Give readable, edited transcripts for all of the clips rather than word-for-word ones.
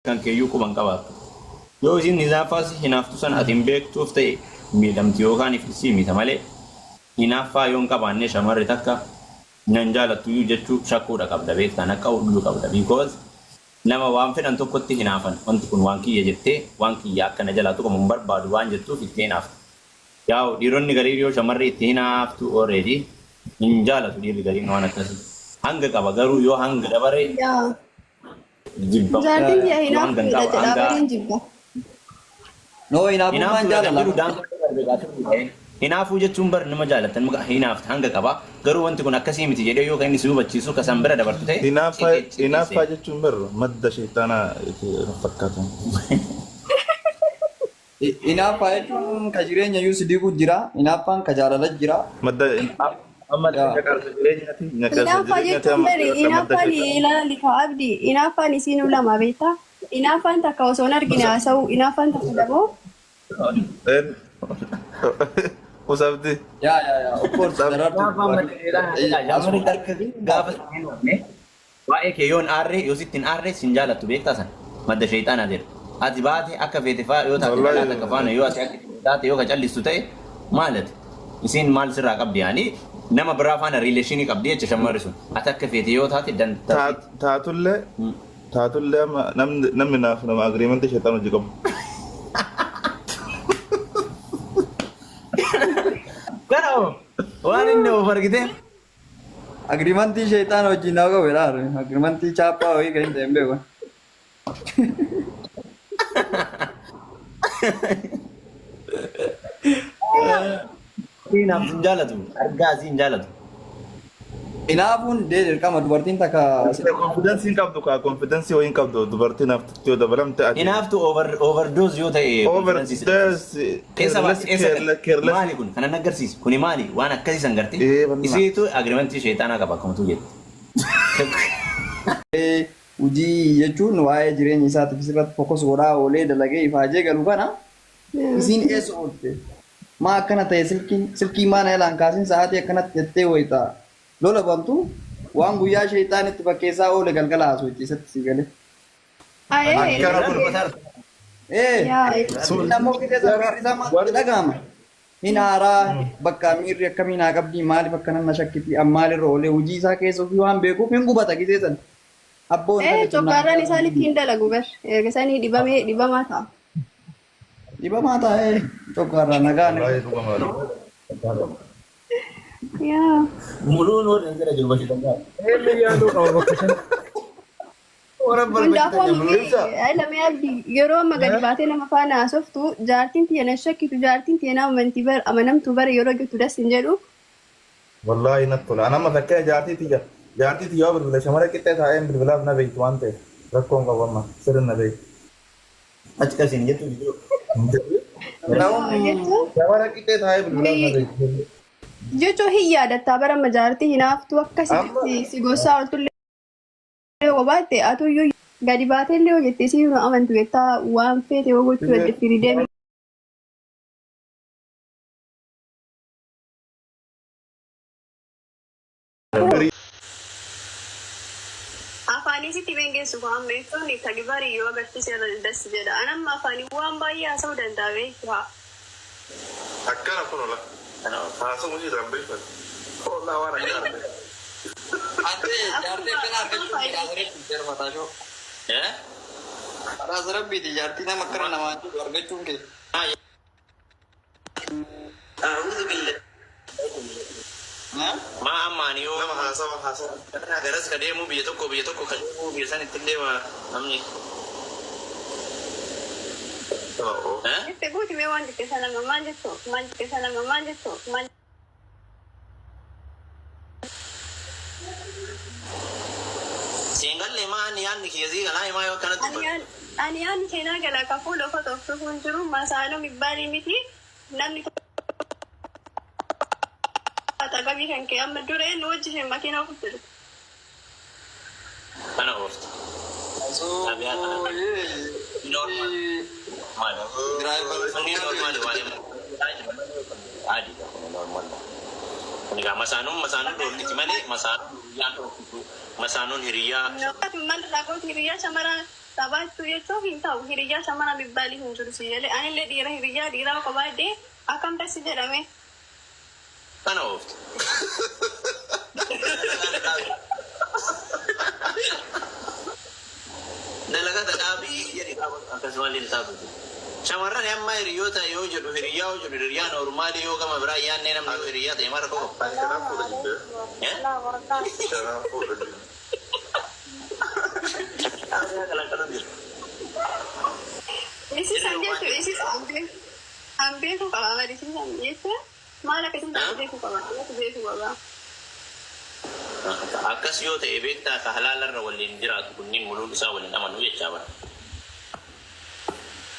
Kan keeyyuu quban qabaattu. Yoo isiin hinaaffaas hinaaftu sana ati hin beektuuf ta'e miidhamti yookaan si mita malee, hinaaffaa yoo hin qabaanne shamarri takka nan jaalattuyyuu jechuu shakkuudha qabda, beektaa, naqqa'uudhuu qabda, because nama waan fedhan tokkotti hinaafan, wanti kun waan kiyya jettee, waan kiyya akka na jalaa tuqamu hin barbaadu waan jettuuf itti hinaafta. Yaa'u dhiironni gariin yoo shamarri itti hinaaftu already hin jaalatu. Dhiirri gariin waan akkasii hanga qaba, garuu yoo hanga dabare jibbama. Jaartiin tiyya Yoo hanga hin hinaaftuudha qaba jedha, hanga bariin jibba. No, hinaafummaan Hinaaftuudha kan jaalala. jedhu daangaa darbe gaafii. Hinaafuu jechuun bar nama jaalatan muka hinaafta hanga qaba, garuu wanti kun akkasii miti jedhee yoo kan inni si hubachiisu kasan bira dabartu ta'e Hinaaffaa ciqee hinaaffaa ciqeessee. Jechuun bar madda sheexaanaa itti fakkaata. Hinaaffaa jechuun ka jireenya iyyuu si diigu jira. Hinaaffaan ka jaalala jira. Madda amma Yaa. nyaqarsa jireenyaati. Nyaqarsa Hinaaffaa jireenyaati jechuun amma bari akka madda hinaaffaan sheexaanaa. ilaali ka abdi, hinaaffaan isiinuu lama beektaa. Hinaaffaan takka osoo hin argine haasa'u, hinaaffaan takka daboo. Usabdi. Yaa yaa yaa, of course, daraartu. Hinaaffaan madda sheexaanaa jedha. Shamarri takka gaafa si hinaafne, waa'ee kee yoo hin aarre, yoo sitti hin aarre, sin jaalattu, beektaa, san madda sheexaanaa jedha. Ati baate akka feete faa yoo taate, dhalaa takka faana yoo ati akka feete taate, yoo ka callistu ta'e, maal ati? Isiin maal sirraa qabdi? Yaani nama biraa faana relationii qabdi jecha shamarri sun. Ati akka feete yoo taate dantaa Taatullee taatullee amma namni naaf nama agreementii sheexaan hojii qabu. Kana waan inni of argite. Agreementii sheexaan wajjin naa qabu jedhaa. Agreementii chaappaa wayii kan hin ta'e hin beeku. Hinaaf sin jaalatu. Argaa sin jaalatu. Hinaafuun dee dirqama dubartiin takka. Confidencii hin qabdu kaa, confidencii wayii hin qabdu dubartiin haftutti yoo dabalamte ati. Hinaaftu overdose yoo ta'e confidence si Overdose. Keessa Careless. keessa Careless. Maali kun kana agarsiisu kuni maali waan akkasii san gartee Bannaa. isiitu agreementii sheexaanaa qaba akkuma tu jette. Hojii jechuun waa'ee jireenya isaatiif sirratti focus godhaa oolee dalagee ifaajee galu kana isiin eessa oolte? Maa akkana ta'e silkiin silkii maa na jalaan kaasin sa'aatii akkanatti jettee wayita lola bantu, waan guyyaa sheexaan itti fakkeessaa oole galgala haasofsiisatti si galee. Ayee. Akkana kun. Ee, Yaa. inni ammoo qixee sana miirri isaa maaltu dhaga'ama? Hin aaraa, bakka miirri akkamii naa qabdii, maaliif akkana na shakkiti, an maalirra oolee, hojii isaa keessa ofii waan beekuuf hin gubata gisee sana. Abboon Ee, coggaarraan isaa ittiin dalagu bar. Erga sanii dhibamee dhibamaa ta'a. Dhibamaa taa'ee coggaarraa nagaan. Wallaahi dhugama. Yaa. Muluun warra jala jiru bashitan. Eenyu yaaduu qaba bakka sana? Warra Hundaafuu barbaachitan. Ibsa. Lamee abdii, yeroo amma gadi baatee nama faana haasoftu, jaartiin tiyya na shakkitu, jaartiin tiyya na amantii bar amanamtuu bara yeroo jettu das hin jedhu. Wallaahi natti tola. Ani amma fakkeenya jaartii tiyya yoo bilbila shamara qixxee taa'een bilbilaaf na beektu waan ta'eef rakkoon qabu, amma sirri na beektu. Achi qasiin jettu jiru. Jechuun Shamara qixxee taa'ee bilbilaaf na beektu. Jechuun hin yaadattaa bara amma jaartii hinaaftuu akkasitti si gorsaa ooltullee yoo baatte, atuyyuu gadi baateellee yoo jette isiin nu amantu jettaa, waan feete yoo gochuu dandde firii deemi. Afaanii sitti mengeessu kun amma jechuun tagibarii yoo agarsiise irra das jedha. An amma afaanii waan baay'ee haasa'uu danda'a beektu haa. Akkana kun ola. Haasa'u irraan beekfatu. Ollaa waan akkana argate. Ante jaartii akkana argachuun badhaasa rabbiiti jarfataa shoo. Eh? Badhaasa rabbiiti jaartii nama akkana namaan jedhu argachuun kee. A'uudhu billah. Maa amma ani yoo Nama haasawa haasawa. garas ka deemu, biyya tokko ka deemu, biyya san itti deema namni. Eh? Itti guuti mee, waan jette sana maal jettu, maal jette sana, maal jettu, maal Siingallee maa ani yaadni kiyya sii galaa himaa yoo akkanatti Ani dubbatu. Ani yaadni seenaa gala ka fuula uffata of dhufuun jiru masaanuu mibbaalii miti, namni axagabii kan kee amma dura eenyu wajji isheen makiinaa ofuuf jirtu. Kana oofta. Xabiyaa kana. Normal. Maali? Inni normal waan adiidha kun, normal. Kun egaa masaanuun dhoorkiti malee, masaanuun hiriyyaan dhoorkitu, masaanuun hiriyyaa. Maal irraa gooti hiriyyaa shamaraa? Qabaachuu jechuun hin ta'u hiriyyaa shamara bibbaalii hin jiru si jedhe anillee dhiira hiriyyaa dhiiraa qabaadhee akkam tasi jedhame. Kana ooftu. Dalagata dhaabii jedhi akkasumallee hin taatu. Shamarran amma hiriyoota yoo jedhu hiriyyaa yoo jedhu hiriyyaa noormaalii yoo gama biraa yaannee namni yoo hiriyyaa ta'e mara koo. Shanaan fuudha jibbee. Shanaan fuudha jibbee. Isisan jechuun isisan an beekuu qaba bari isisan jechuun maal akkasiin ta'e beekuu qaba beekuu qaba. Akkas yoo ta'e beektaa ka halaalarra waliin jiraatu kunniin muluun isaa waliin amanuu jechaa bara.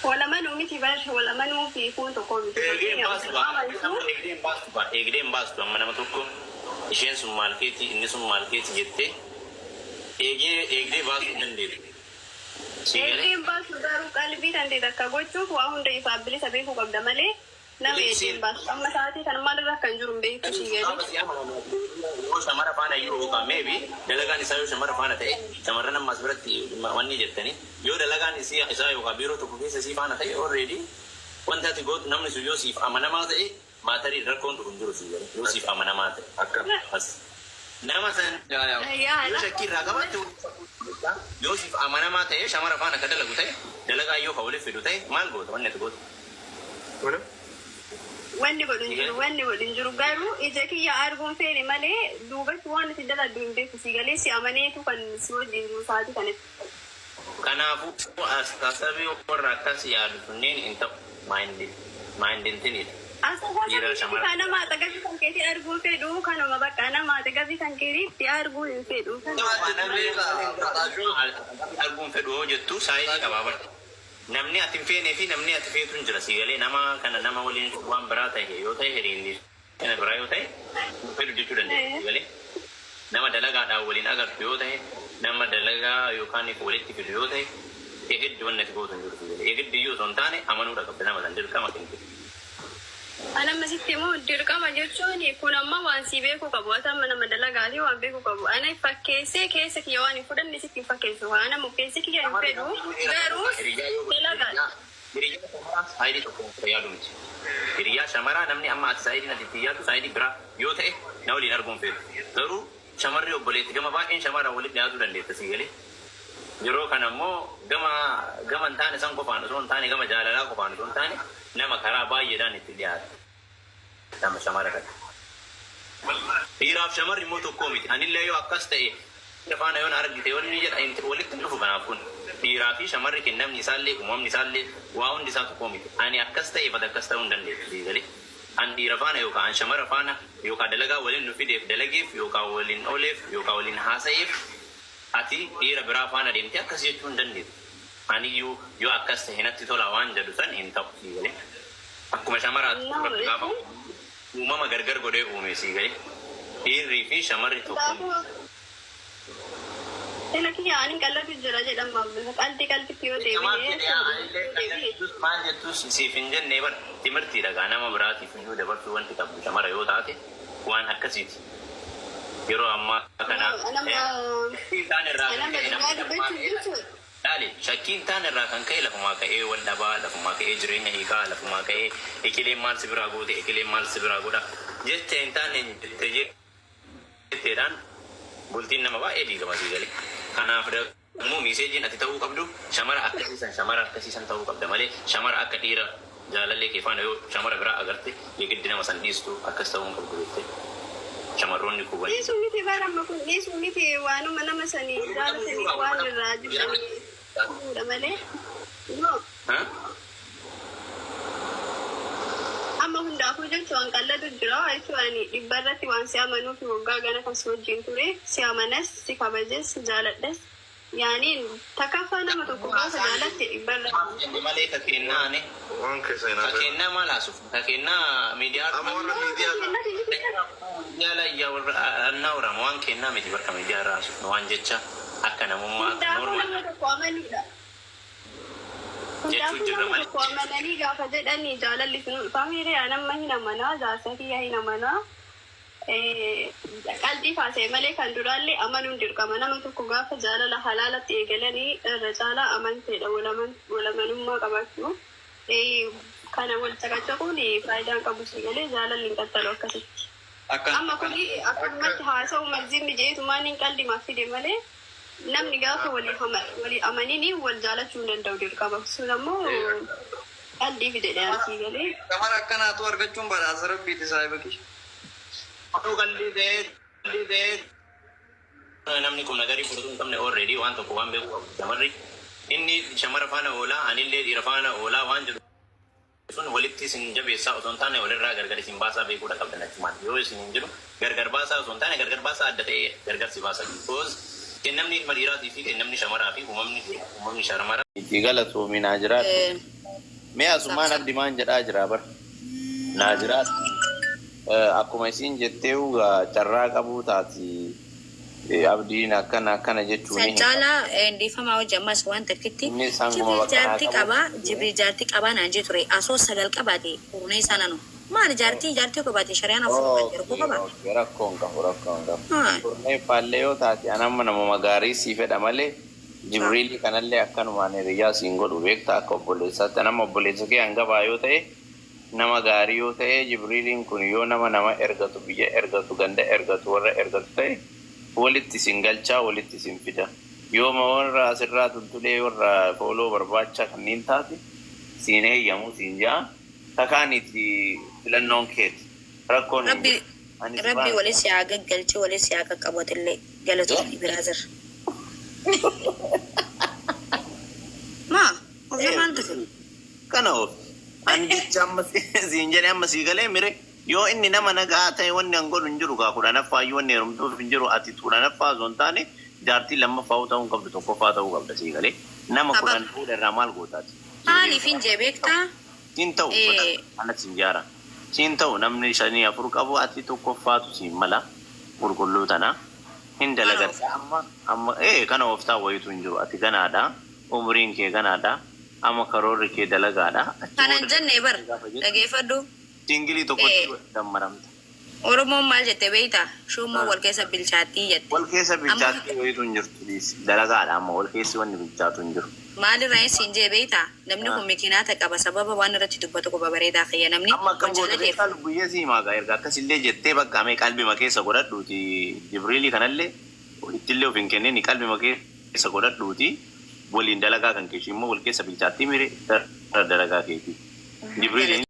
Walamanuu miti bar walamanuu fi kun tokko miti. Eegdeen baastu ba'a. Eegdeen baastu ba'a. Eegdeen baastu amma nama tokko isheen sun maal keeti inni sun maal keeti jettee eegdee baasuu hin dandeettu. Eegdeen baastu garuu qalbii dandeet akka gochuuf waa hunda ifaaf bilisa beekuu qabda malee nama eegdeen baastu amma sa'aatii kana maalirra kan jiru hin beektu si gadi. Yoo shamara faana yoo yookaan maybe dalagaan isaa yoo shamara faana ta'e shamarran ammas biratti wanni jettanii yoo dalagaan isaa yookaan biiroo tokko keessa isii faana ta'e already wanta ati gootu namni sun yoo siif amanamaa ta'e maatarii rakkoon tokko hin jiru si jedhe yoo siif amanamaa ta'e. Akkam. As. Nama san yoo shakkii irraa qabaatte yoo siif amanamaa ta'e shamara faana akka dalagu ta'e dalagaa yoo ka waliif fidu ta'e maal goota wanni ati gootu. Wanni godhu hin jiru wanni godhu hin jiru garuu ija kiyya arguun feene malee duubatti waan itti dalagdu hin beeku si galee si amaneetu kan si wajjin jiru sa'aatii kanatti. Kanaafuu asabii warra akkas yaadu kunneen hin ta'u maayindintinidha. Asxaa kan nama axagabii kan keetii arguu fedhu kanuma bakka nama axagabii kan keetiitti arguu hin fedhu. Arguun fedhu yoo jettu saayinii qabaa bara. Namni ati hin feenee fi namni ati feetu hin jira. Siigalee nama kana nama waliin waan biraa ta'e yoo ta'e hiriirri kana biraa yoo ta'e hin fedhu jechuu dandeenya. Siigalee nama dalagaadhaan waliin agartu yoo ta'e nama dalagaa yookaan walitti fidu yoo ta'e eegiddi wanni ati gootu hin jiru. Siigalee eegiddi iyyuu osoo hin taane amanuudha qabda nama san dirqama kennitu. Anamma sitti immoo dirqama jechuun kun amma waan si beekuu qabu. Ati amma nama dalagaatii waan beekuu qabu. Ana fakkeessee keessa kiyya waan hin fudhanne sitti hin fakkeessu. Ana mukkeessi kiyya hin fedhu garuu dalagaadha. Hiriyyaa shamaraa saayidii tokko hin yaadu miti. Hiriyyaa shamaraa namni amma ati saayidiin ati itti yaadu saayidii biraa yoo ta'e na waliin arguun fedhu. Garuu shamarri obboleetti gama baay'een shamarraa walitti dhiyaatuu dandeetta si galee. Yeroo kana immoo gama gama hin taane san qofaan osoo hin taane gama jaalalaa qofaan osoo hin taane nama karaa baay'eedhaan itti dhiyaata. Nama shamara kana. Dhiiraaf shamarri immoo tokko miti. Anillee yoo akkas ta'e faana yoon argite yoo inni jedha walitti hin dhufu kanaaf kun. Dhiiraa fi shamarri kennamni isaallee uumamni isaallee waa hundi isaa tokko miti. Ani akkas ta'e fata akkas ta'uu hin dandeessu siigalee. An dhiira faana yookaan an shamara faana yookaan dalagaa waliin nu fideef dalageef yookaan waliin ooleef yookaan waliin haasa'eef ati dhiira biraa faana deemtee akkas jechuu hin dandeessu. Aniyyuu yoo akkas ta'e natti tola waan jedhu san hin ta'u siigalee. Akkuma shamaraatti rabbi gaafa uumama gargar godhee uume siigalee. Dhiirrii fi shamarri tokko miti. Sila kiyya ani qallatu jira jedhama. Qalti qaltitti yoo deebi'ee. Maal jettus siif hin jenne bar timirtiidha gaa nama biraatiif iyyuu dabarsuu wanti qabdu shamara yoo taate waan akkasiiti. Yeroo ammaa kana isaan irraa kan ka'e namni Laali shakkiin taan irraa kan ka'e lafumaa ka'ee wal dhabaa lafumaa ka'ee jireenya hiikaa lafumaa ka'ee ekileen maal si biraa goote ekileen maal si biraa godha jecha hin taane jette jetteedhaan bultiin nama baay'ee diigama sii galee. Kanaaf immoo miiseejiin ati ta'uu qabdu shamara akkasiisan shamara akkasiisan ta'uu qabda malee shamara akka dhiira jaalallee kee faana yoo shamara biraa agarte yeegiddi nama san dhiistu akkas ta'uu hin qabdu jettee shamarroonni kuban. Dhiisuu miti bara amma kun dhiisuu miti waanuma nama sanii jaalatanii waan irraa jibbanii fuudha malee. Amma hundaafuu jechuun qallatu jira jechuun dhibba irratti waan si amanuuf waggaa gana kan si wajjin ture si amanas si kabajes si jaaladhas yaaniin takkaffaa nama tokko gaafa jaalatte dhibba irratti. Malee ka kennaane. Waan keessa hin Ka hafe. kennaa maal haasuuf? Ka kennaa miidiyaa. Amma warra miidiyaa kana. Miidiyaa layyaa warra annaa waraama waan kennaa miti bakka miidiyaa irraa haasuuf waan jecha akka namummaa akka Hundaafuu normaal. nama tokko amanuudha. Jechuun Hundaafuu jirra nama malee. tokko amananii gaafa jedhanii jaalalli sun dhufaa hiriyaa nama hin amanaa jaarsa kiyya hin amanaa. Qalbii faasee malee kan duraallee amanuun dirqama nama tokko gaafa jaalala halaalatti eegalanii irra caalaa amanteedha walamanummaa qabaachuu. Kana wal caqacaquun faayidaan qabu si galee jaalalli hin qaxxalu akkasitti. Amma kuni akkanumatti haasa'u mazziin mijeetumaan hin qaldimaaf fide malee namni gaafa walii amanini wal jaalachuu hin danda'u dirqama. Sun ammoo qaldii fide asii galee. Shamara akkanaatu argachuun badhaasa rabbiiti saahiba kiyya. Qalbii ta'ee namni kun nagarii fudhatu hin qabne already waan tokko waan beeku qabu shamarri inni shamara faana oolaa anillee dhiira faana oolaa waan jedhu sun walitti isin jabeessaa osoo hin taane walirraa gargar isin baasaa beekuudha qabdan achumaan yoo isin hin jiru gargar baasaa osoo hin taane gargar baasaa adda ta'ee gargar si baasa because kennamni ilma dhiiraatii fi kennamni shamaraa fi uumamni shamaraa. Itti galatoomi naa jiraadhu. Mee asumaan abdi maan jedhaa jira bar. Naa jiraadhu. Akkuma isin jettee carraa qabuu taati abdiin akkana akkana jechuun. San caalaa dhiifamaa hojii ammas waan takkitti Innis hanguma Jibriil bakka jaartii naa qabu. qabaa Jibriil jaartii qabaa naan jee ture asoo 9 qabaate kurnee isaa nanu maali jaartii jaartii qabaate shari'aan 4 kan jedhu qaba. Rakkoon qabu rakkoon qabu. Kurnee faallee yoo taate an amma namuma gaarii sii fedha malee Jibriilii kanallee akkanumaan hiriyyaa siin godhu beektaa akka obboleessaatti nama obboleessa kee hangafaa yoo ta'e nama gaarii yoo ta'e Jibriiliin kun yoo nama nama ergatu biyya ergatu ganda ergatu warra ergatu ta'e walitti isin galchaa walitti isin fida. Yoo warra asirraa tultulee warra fooloo barbaacha kanneen taate siin eeyyamu siin ja'a takaaniiti filannoon keeti. Rakkoon hin Rabbi jiru. Ani si Rabbi baana. walis haa gaggalche walis haa qaqqabatillee galatoonni biraa jira. Maa of lamaan tufe. Kana of ani jecha amma siin jedhee amma sii galee mire yoo inni nama nagaa ta'e wanni an godhu hin jiru gaa 10ffaa iyyuu wanni heerumtuuf hin jiru ati 10ffaa osoo hin taane jaartii 2ffaa ta'uu hin qabdu 1ffaa ta'uu qabda sii galee nama Aba 10 fuudha irraa maal gootaati? Maaliif hin jee beektaa? Siin ta'u ana siin jaara siin ta'u namni 5 4 qabu ati 1ffaatu siin mala qulqulluu tana hin Kana of. dalagatta amma amma kana ooftaa wayitu hin jiru ati ganaadha umriin kee ganaadha amma karoorri kee dalagaadha achi Kana hin booda jenne bar gaafa jettu dhageeffadhu. singilii tokkotti dammaramta. Oromoon maal jette beektaa? Shummoo wal keessa bilchaattii jette. Wal keessa Amma bilchaattii wayitu hin jirtu dalagaadha amma wal keessi wanni bilchaatu hin jiru. maalirraa siin jee beektaa? Namni kun mikinaata qaba sababa waan irratti dubbatu qofa bareedaa kiyya namni Amma akkam wal goota jaalateef. beektaa lubbuyyee sii maagaa erga akkasillee jettee bakka mee qalbima keessa godhadhuuti Jibriilii kanallee ittillee of hin kennini qalbima keessa godhadhuuti waliin dalagaa kan keeshii immoo wal keessa bilchaattii mire dalagaa keeti. Jibriiliin